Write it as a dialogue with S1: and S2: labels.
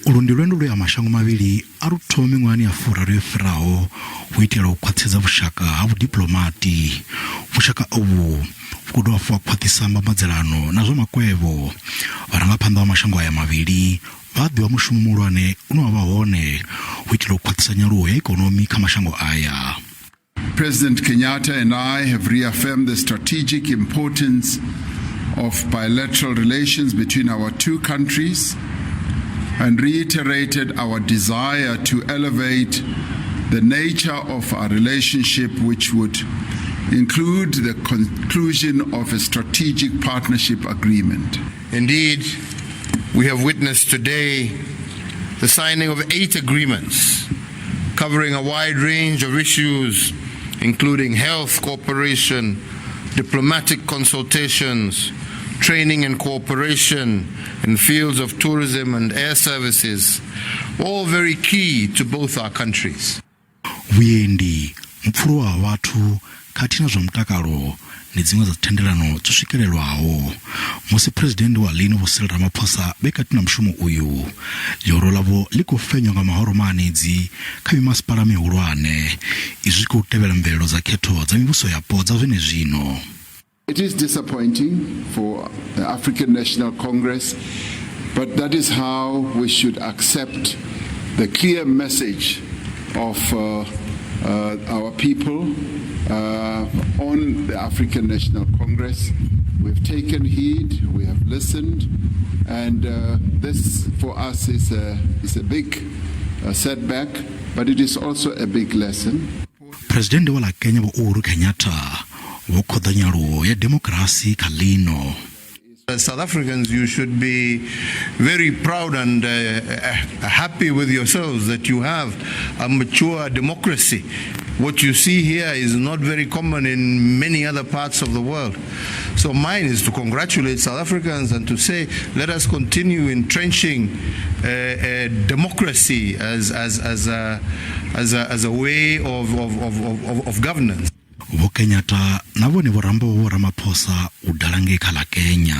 S1: Ulu ndi lwendo lwe a mashango mavhili a lu thoma miṅwahani ya furaru yo fhiraho u itela u khwaṱhisedza vhushaka ha vhudiplomati. Vhushaka uvhu vhu khou dovha hafhu ha khwaṱhisa mbambadzelano na zwa makwevho. Vharangaphanḓa vha mashango aya mavhili vha a ḓivha mushumo muhulwane une wa vha hone u itela u khwaṱhisa nyaluwo ya ikonomi kha mashango aya.
S2: President Kenyatta and I have reaffirmed the strategic importance of bilateral relations between our two countries and reiterated our desire to elevate the nature of our relationship, which would include the conclusion of a strategic partnership agreement.
S3: Indeed, we have witnessed today the signing of 8 agreements covering a wide range of issues, including health cooperation, diplomatic consultations, training and cooperation in fields of tourism and air services, all very key to both our countries.
S1: Vhuendi, mupfuluwo wa vhathu khathihi na zwa mutakalo ndi dziṅwe dza thendelano dzo swikelelwaho musi Phresidennde wa ḽino Vho Cyril Ramaphosa vhe kati na mushumo uyu. Ḽihoro ḽavho ḽi khou fenywa nga mahoro maanedzi kha mimasipala mihulwane. Izwi zwi khou tevhela mvelelo dza khetho dza mivhuso yapo dza zwenezwino.
S2: It is disappointing for the African National Congress, but that is how we should accept the clear message of our people on the African National Congress. We've taken heed, we have listened, and this for us is a big setback, but it is also a big lesson.
S1: Phresidennde wa ḽa Kenya Vho Uhuru Kenyatta vho khoḓa nyaluwo ya demokirasi kha ḽino.
S3: As South Africans, you should be very proud and happy with yourselves that you have a mature democracy. What you see here is not very common in many other parts of the world. So mine is to congratulate South Africans and to say, let us continue entrenching democracy as a way of governance.
S1: Vho Kenyatta na vhone vho ramba Vho Ramaphosa u dala ngei kha ḽa Kenya.